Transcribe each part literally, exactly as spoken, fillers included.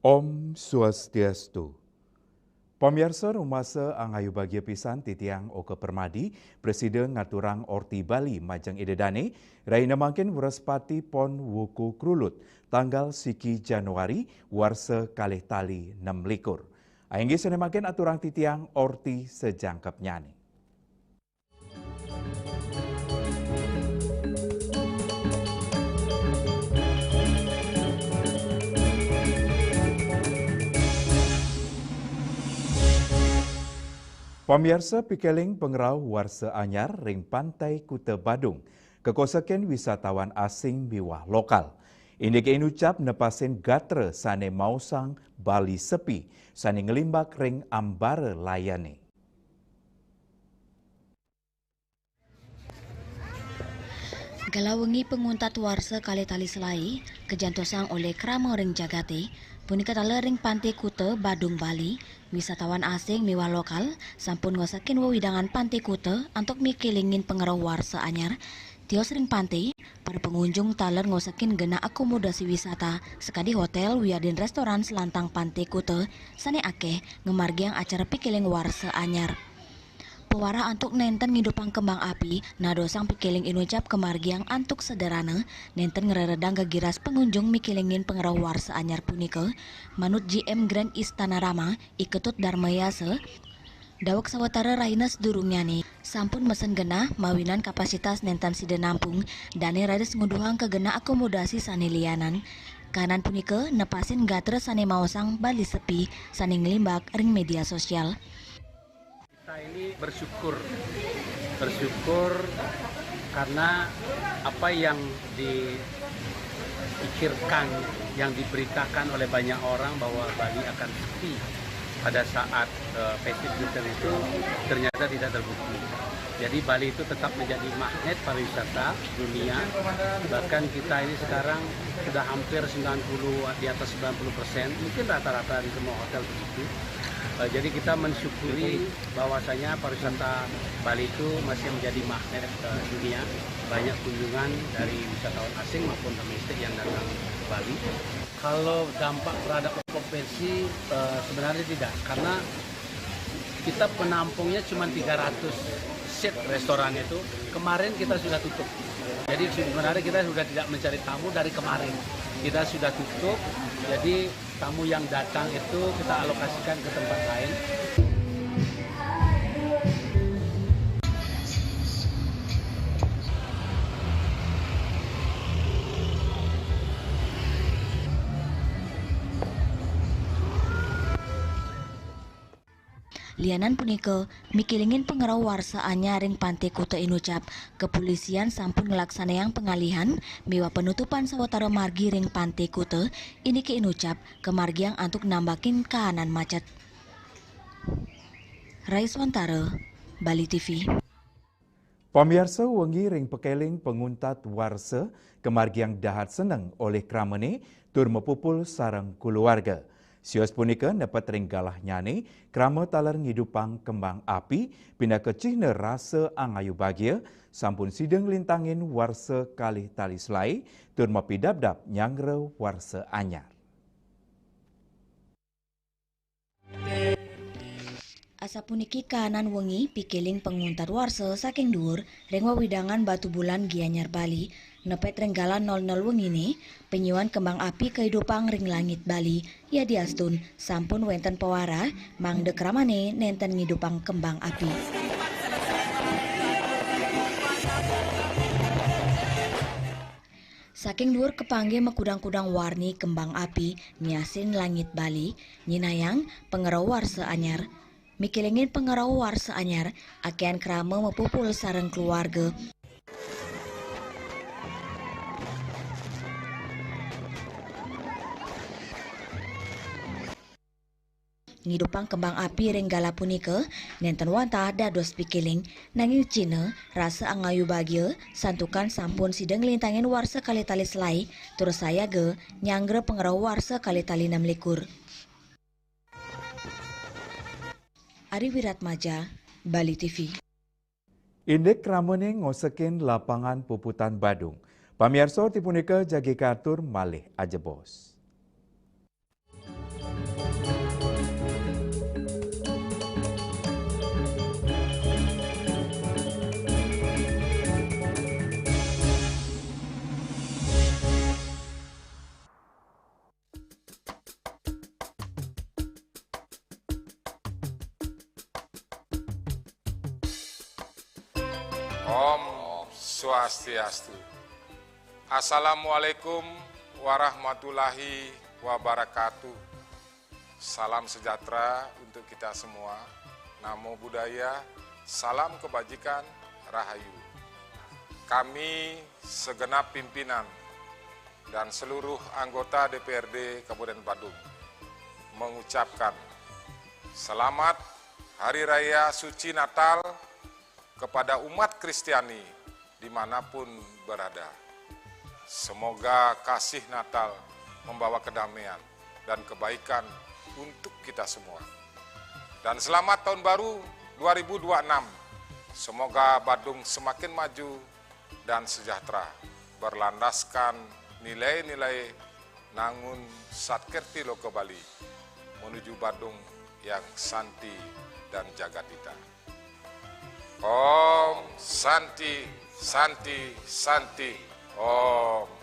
Om Swastiastu. Pamiarsa, rumasa angayu bagia pisan titiang Oka Permadi, prasida ngaturang orti Bali majeng Ida Dane, rahina mangkin Wrespati Pon Wuku Krulut, tanggal siki Januari, warsa kalih tali nem likur. Inggih sane mangkin aturang titiang orti sajangkepnyane. Pamiarsa, pikeling pangrauh warsa anyar ring Pantai Kuta Badung, kakosekin wisatawan asing miwah lokal. Indike inucap nepasin gatra sane maosang Bali sepi, sane nglimbak ring ambara layane. Galah wengi panguntat warsa kalih tali selae, kajantosang olih krama ring jagate, punika taler ring Pantai Kuta, Badung, Bali. Wisatawan asing miwah lokal sampun ngosekin wewidangan Pantai Kuta antuk mikelingin pangrauh warsa anyar. Tios ring pantai, para pangunjung taler ngosekin genah akomodasi wisata, sakadi hotel wiadin restoran salantang Pantai Kuta, sane akeh ngamargiang acara pikeling warsa anyar. Pawarah antuk nenten ngidupang kembang api, nadosang pikeling inucap kamargiang antuk sederhana, nenten ngreredang gegiras pangunjung mikelingin pangrauh warsa anyar punika, manut G M Grand Istana Rama, I Ketut Darmayasa, daweg sawatara rahina sadurungnyane sampun mesen genah mawinan kapasitas nenten sida nampung, dane raris nguduhang ka genah akomodasi sane lianan. Kahanan punika nepasin gatra sane maosang Bali sepi sane nglimbak ring media sosial. Kita ini bersyukur, bersyukur karena apa yang dipikirkan, yang diberitakan oleh banyak orang bahwa Bali akan sepi pada saat eh, festive season itu ternyata tidak terbukti. Jadi Bali itu tetap menjadi magnet pariwisata dunia. Bahkan kita ini sekarang sudah hampir sembilan puluh, di atas sembilan puluh persen, mungkin rata-rata di semua hotel begitu. Eh, jadi kita mensyukuri bahwasanya pariwisata Bali itu masih menjadi magnet eh, dunia. Banyak kunjungan dari wisatawan asing maupun domestik yang datang ke Bali. Kalau dampak terhadap okupansi eh, sebenarnya tidak, karena kita penampungnya cuma tiga ratus seat restoran itu. Kemarin kita sudah tutup. Jadi sebenarnya kita sudah tidak mencari tamu dari kemarin. Kita sudah tutup. Jadi tamu yang datang itu kita alokasikan ke tempat lain. Lianan punika, mikelingin pangrauh warsa anyar ring Pantai Kuta inucap, kepolisian sampun nglaksanayang pengalihan miwah penutupan sawatara margi ring Pantai Kuta, indike inucap, kamargiang antuk nambakin kahanan macet. Raiswantara, Bali T V. Pamiarsa, wengi ring pekeling panguntat warsa kamargiang dahat seneng olih kramane tur mapupul sareng kulawarga. Sios punika nepet ring galahnyane, krama taler ngidupang kembang api pinaka cihna rasa angayu bagia, sampun sida nglintangin warsa kalih tali selae tur mapidabdab nyanggra warsa anyar. Asapuniki kahanan wengi pikiling panguntat warsa saking duur ring wewidangan Batubulan Gianyar Bali, nepet ring galah nol nol wengine, penyuan kembang api kaidupang ring langit Bali, yadiastun sampun wenten pawarah mangda kramane nenten ngidupang kembang api. Saking duur kapanggih makudang-kudang warni kembang api nyasin langit Bali, nyinayang pangrauh warsa anyar. Mikelingin pangrauh warsa anyar, akehan krama mapupul sareng kulawarga. Ngidupang kembang api ring galah punika nenten wantah dados pikiling, nanging cihna rasa angayu bagia, santukan sampun sida nglintangin warsa kalih tali selae, tur sayaga nyanggra pangrauh warsa kalih tali nem likur. Ari Wiratmaja, Bali T V. Indik kramane ngosekin Lapangan Puputan Badung. Pamiarsa, orti punika jagi katur malih ajebos. Om Swastiastu. Assalamualaikum warahmatullahi wabarakatuh. Salam sejahtera untuk kita semua. Namo Buddhaya, salam kebajikan, rahayu. Kami segenap pimpinan dan seluruh anggota D P R D Kabupaten Badung mengucapkan selamat Hari Raya Suci Natal kepada umat Kristiani dimanapun berada. Semoga kasih Natal membawa kedamaian dan kebaikan untuk kita semua. Dan selamat tahun baru dua ribu dua enam. Semoga Badung semakin maju dan sejahtera, berlandaskan nilai-nilai Nangun Satkerti Loka Bali menuju Badung yang santi dan jagadita. Om Santi, Santi, Santi, Om.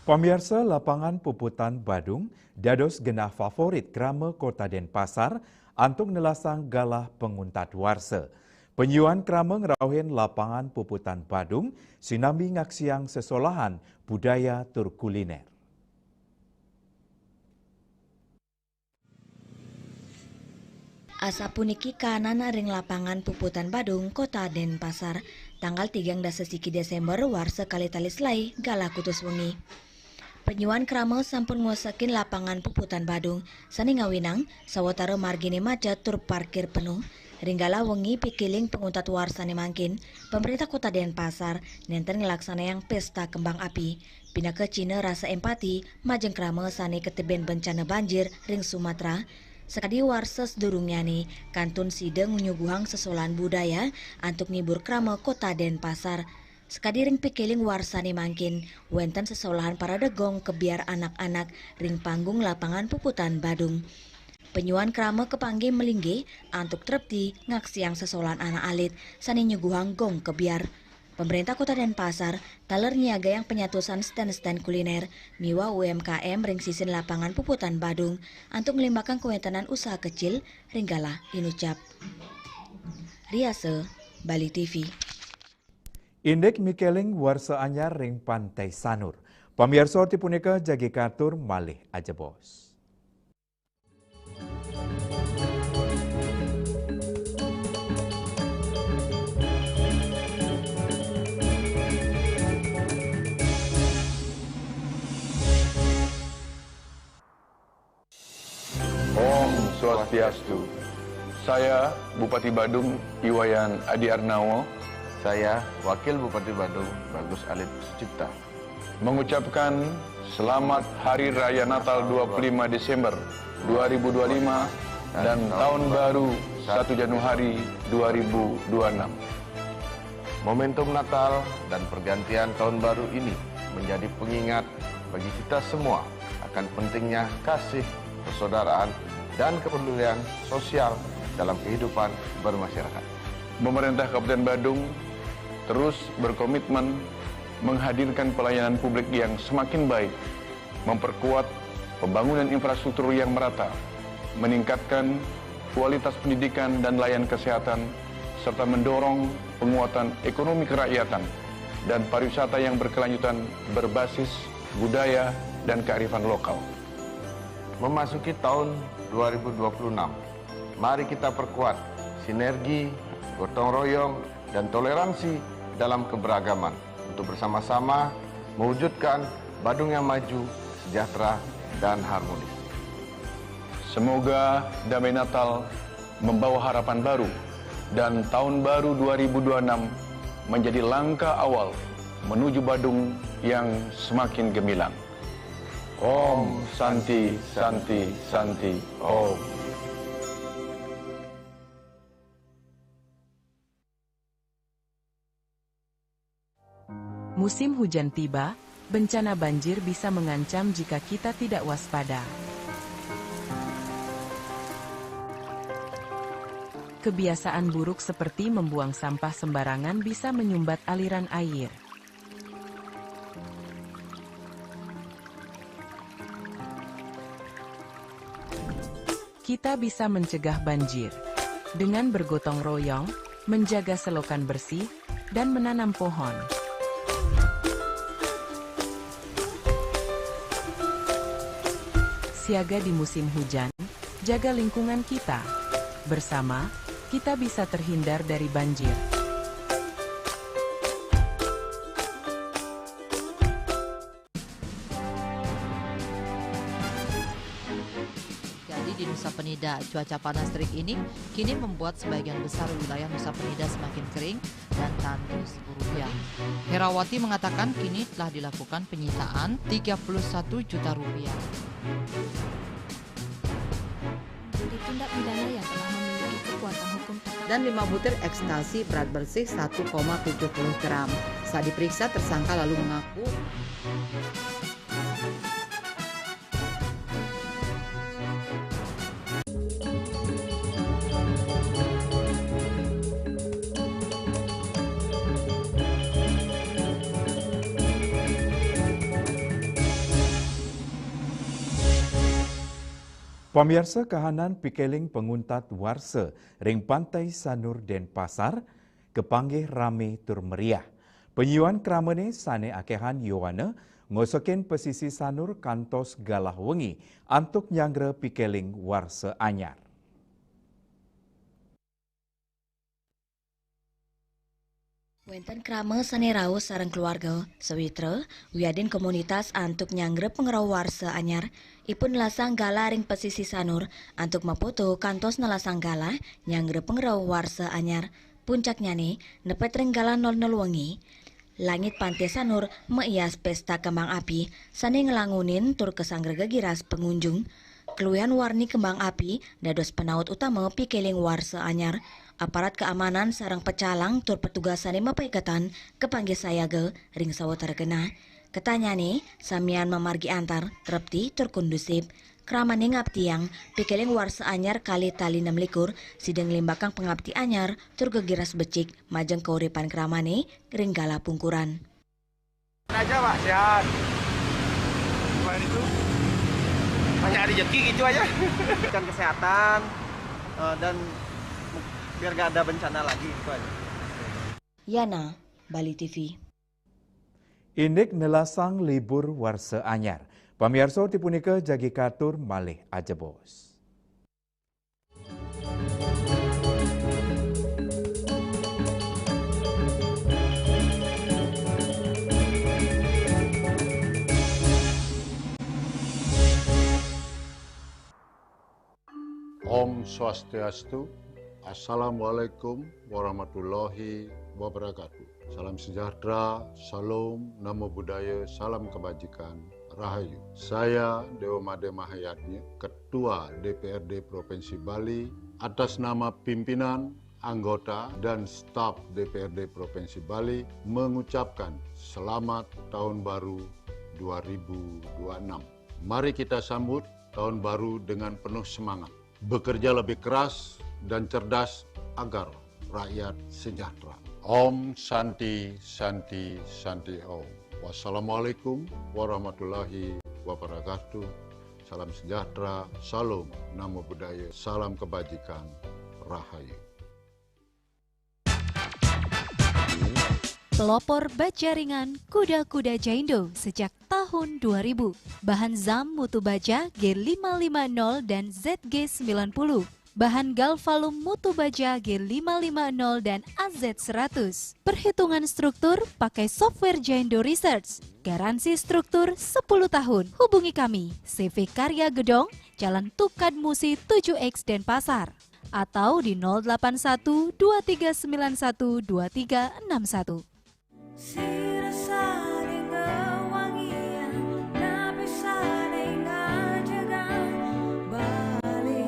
Pamiarsa, lapangan puputan Badung dados genah favorit krama Kota Denpasar antuk nelasang galah panguntat warsa. Panyuan krama ngrauhin lapangan puputan Badung sinambi ngaksiang sesolahan budaya tur kuliner. Asapuniki kaanana ring lapangan puputan Badung, Kota Denpasar, tanggal tigang dasa siki Desember warsa kalih tali selaé galah kutus wengi. Panyuan krama sampun ngwesekin lapangan puputan Badung sané ngawinang sawatara marginé macet tur parkir penuh. Ring galah wengi pikiling panguntat warsané mangkin, Pamréntah Kota Denpasar nénten nglaksanayang pésta kembang api. Pinaka cihna rasa empati majeng krama sané katebin bencana banjir ring Sumatera, sakadi warsa sadurungnyané kantun sida nyuguhang sesolahan budaya antuk ngibur krama Kota Denpasar. Sakadi ring pikiling warsané mangkin, wénten sesolahan parade gong kebyar anak-anak ring panggung lapangan puputan Badung. Panyuan krama kapanggih malinggih antuk trepti ngaksiang sesolahan anak alit sané nyuguhang gong kebyar. Pamréntah Kota Denpasar taler nyiagayang panyatusan stén-stén kuliner miwah U M K M ring sisin lapangan puputan Badung antuk nglimbakang kawéntenan usaha kecil ring galah inucap. Riasa, Bali T V. Indik mikeling warsa anyar ring Pantai Sanur. Pamiarsa, orti punika jagi katur malih ajebos. Om Swastiastu. Saya, Bupati Badung, I Wayan Adi Arnawa. Saya, Wakil Bupati Badung, Bagus Alit Sucipta. Mengucapkan selamat Hari Raya Natal dua puluh lima Desember dua ribu dua puluh lima dan Tahun Baru satu Januari dua ribu dua puluh enam. Momentum Natal dan pergantian Tahun Baru ini menjadi pengingat bagi kita semua akan pentingnya kasih, persaudaraan, dan kepedulian sosial dalam kehidupan bermasyarakat. Pemerintah Kabupaten Badung terus berkomitmen menghadirkan pelayanan publik yang semakin baik, memperkuat pembangunan infrastruktur yang merata, meningkatkan kualitas pendidikan dan layanan kesehatan, serta mendorong penguatan ekonomi kerakyatan dan pariwisata yang berkelanjutan berbasis budaya dan kearifan lokal. Memasuki tahun dua ribu dua puluh enam, mari kita perkuat sinergi, gotong royong, dan toleransi dalam keberagaman untuk bersama-sama mewujudkan Badung yang maju, sejahtera, dan harmonis. Semoga Damai Natal membawa harapan baru dan tahun baru dua ribu dua enam menjadi langkah awal menuju Badung yang semakin gemilang. Om Santi, Santi, Santi, Om. Musim hujan tiba, bencana banjir bisa mengancam jika kita tidak waspada. Kebiasaan buruk seperti membuang sampah sembarangan bisa menyumbat aliran air. Kita bisa mencegah banjir dengan bergotong royong, menjaga selokan bersih, dan menanam pohon. Siaga di musim hujan, jaga lingkungan kita. Bersama, kita bisa terhindar dari banjir. Jadi di Nusa Penida, cuaca panas terik ini kini membuat sebagian besar wilayah Nusa Penida semakin kering dan tandus guruyang. Herawati mengatakan kini telah dilakukan penyitaan tiga puluh satu juta rupiah. Menjadi tindak pidana yang telah memiliki kekuatan hukum tetap. Dan lima butir ekstasi berat bersih satu koma tujuh puluh gram. Saat diperiksa, tersangka lalu mengaku. Pamiarsa, kahanan pikeling panguntat warsa ring Pantai Sanur, Denpasar, kapanggih rame tur meriah. Panyiuan kramane sane akehan yowana ngosokin pasisi Sanur kantos galah wengi antuk nyanggra pikeling warsa anyar. Wenten krama sane rauh sareng keluarga, sawitra, wiadin komunitas antuk nyanggra pangrauh warsa anyar, ipun nelasang galah ring pasisi Sanur antuk mapoto kantos nelasang galah nyanggra pangrauh warsa anyar. Puncaknyane, nepet ring galah nol nol wengi, langit Pantai Sanur maias pesta kembang api sane nglangunin tur kasanggra gegiras pangunjung. Kaluihan warni kembang api dados panaut utama pikeling warsa anyar. Aparat keamanan sareng pecalang tur petugas sane mapaiketan kapanggih sayaga ring sawatara genah. Katanyane, samian mamargi antar, trepti tur kondusif. Kramane ngaptiang pikeling warsa anyar kalih tali nem likur, sida nglimbakang pangapti anyar tur gegiras becik majeng kauripan kramane ring galah pungkuran. Aja, Pak, sehat. Selain itu, banyak rezeki gitu aja. Kan kesehatan, eh, dan biar gak ada bencana lagi, gitu aja. Yana, Bali T V. Indik nelasang libur warsa anyar. Pamiarsa, ti punika jagi katur malih ajebos. Om Swastiastu, Assalamualaikum warahmatullahi wabarakatuh. Salam sejahtera, salam, namo buddhaya, salam kebajikan, rahayu. Saya Dewa Made Mahayadnya, Ketua D P R D Provinsi Bali, atas nama pimpinan, anggota, dan staf D P R D Provinsi Bali mengucapkan selamat tahun baru dua ribu dua enam. Mari kita sambut tahun baru dengan penuh semangat. Bekerja lebih keras dan cerdas agar rakyat sejahtera. Om Santi, Santi, Santi Om. Wassalamualaikum warahmatullahi wabarakatuh. Salam sejahtera, salam, namo buddhaya, salam kebajikan, rahayu. Pelopor baja ringan kuda-kuda Jaindo sejak tahun dua ribu. Bahan zam mutu baja G lima lima nol dan Z G sembilan puluh. Bahan galvalum mutu baja G lima lima nol dan A Z seratus. Perhitungan struktur pakai software Jaindo Research. Garansi struktur sepuluh tahun. Hubungi kami, C V Karya Gedong, Jalan Tukad Musi tujuh X Denpasar. Atau di nol delapan satu dua tiga sembilan satu dua tiga enam satu. Sira saling ngewangian, napi saling ngajaga Bali.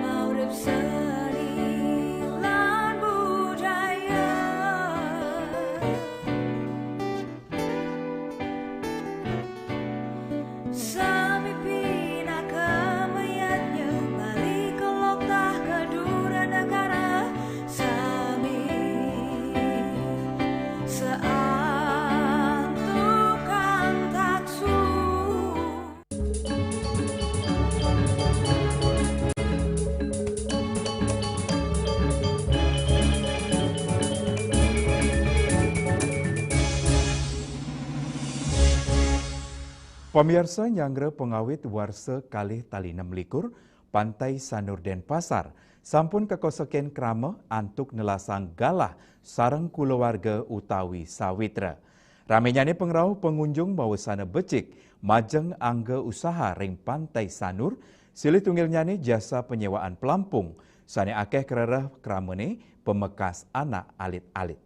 Maurip seni lan budaya. Sami pinaka mayadnya, Bali kelok tah kedura negara. Sami seantukan taksu. Pamiarsa, nyanggra pengawit warsa kalih tali enam likur, Pantai Sanur Denpasar sampun kakosekin krama antuk nelasang galah sareng kulawarga utawi sawitra. Ramenyane pangrauh pangunjung mawasana becik majeng angga usaha ring Pantai Sanur, silih tunggilnyane jasa panyewaan pelampung sane akeh karereh kramane pamekas anak alit-alit.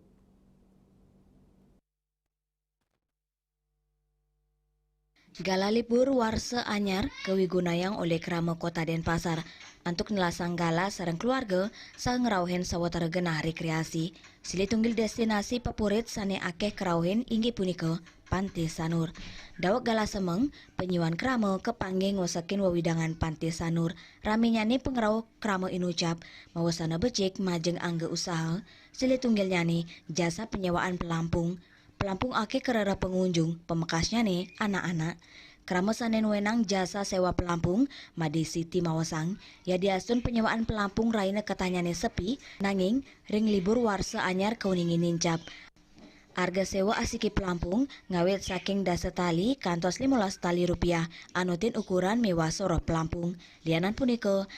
Gala libur warsa anyar kawigunayang olih Krama Kota Denpasar antuk nelasang gala sareng keluarga saha ngrauhin sawatara genah rekreasi. Silih tunggil destinasi papurit sane akeh karauhin inggih punika Pante Sanur. Daweg gala semeng, panyuan krama kapanggih ngwesekin wewidangan Pante Sanur. Ramenyane pangrauh krama inucap, mawasana becik majeng angga usaha, silih tunggilnyane jasa panyewaan pelampung. Pelampung akeh karereh pangunjung, pamekasnyane anak-anak. Krama sane nuenang jasa sewa pelampung, Made Siti maosang, yadiastun panyewaan pelampung rahina ketahnyane sepi, nanging ring libur warsa anyar kauningin nincap. Arga sewa asiki pelampung ngawit saking dasa tali kantos limolas tali rupiah, anutin ukuran miwah soroh pelampung. Lianan punika,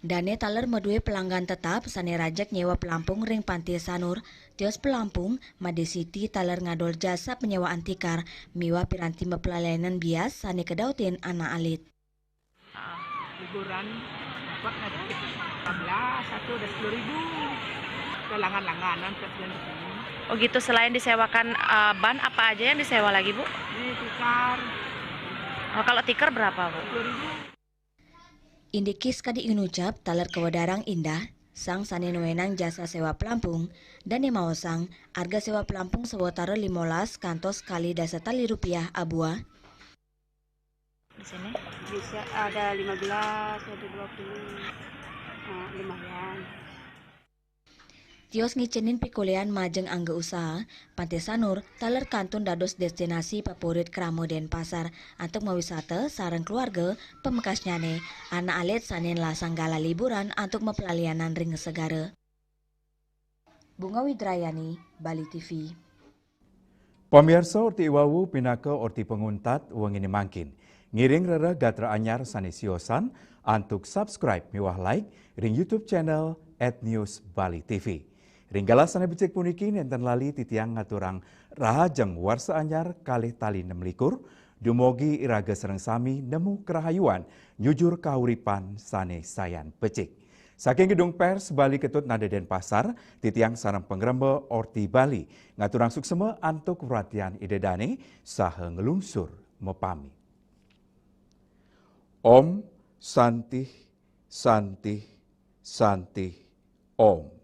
dane taler madue pelanggan tetap sane rajeg nyewa pelampung ring Pante Sanur. Tios pelampung, Made Siti taler ngadol jasa panyewaan tikar miwah piranti maplalianan bias sane kadautin anak alit. Ah, liburan dapat ngaji. Enam belas, satu ada sepuluh ribu. Ada langgan-langganan ke sini. Oh gitu, selain disewakan, eh, ban, apa aja yang disewa lagi, Bu? Ini tikar. Oh, kalau tikar berapa, Bu? Sepuluh ribu. Indik kis kadi inucap taler kawedarang Indah, sang sane nuenang jasa sewa pelampung, dane maosang, arga sewa pelampung sawatara limolas kantos kalih dasa tali rupiah abuah. Di sini? Bisa ada lima belas, ada dua puluh. Nah, lumayan. Tios ngicenin pikolean majeng angga usaha, Pante Sanur taler kantun dados destinasi papurit krama Denpasar antuk mawisata sareng keluarga pamekasnyane, anak alit sane nelasang gala liburan antuk maplalianan ring segara. Bunga Widrayani, Bali T V. Pamiarsa, orti iwawu pinaka orti panguntat wengine mangkin. Ngiring rereh gatra anyar sane siosan antuk subscribe miwah like ring YouTube channel at News Bali T V. Ring galah sane becik puniki nenten lali titiang ngaturang rahajeng warsa anyar kalih tali enam likur, dumugi iraga sareng sami nemu karahayuan nyujur kauripan sane sayan becik. Saking Gedung Pers Bali Ketut Nada Denpasar, titiang sareng pangremba Orti Bali ngaturang suksma antuk perhatian Ida Dane saha nglungsur mapamit. Om Santih, Santih, Santih, Om.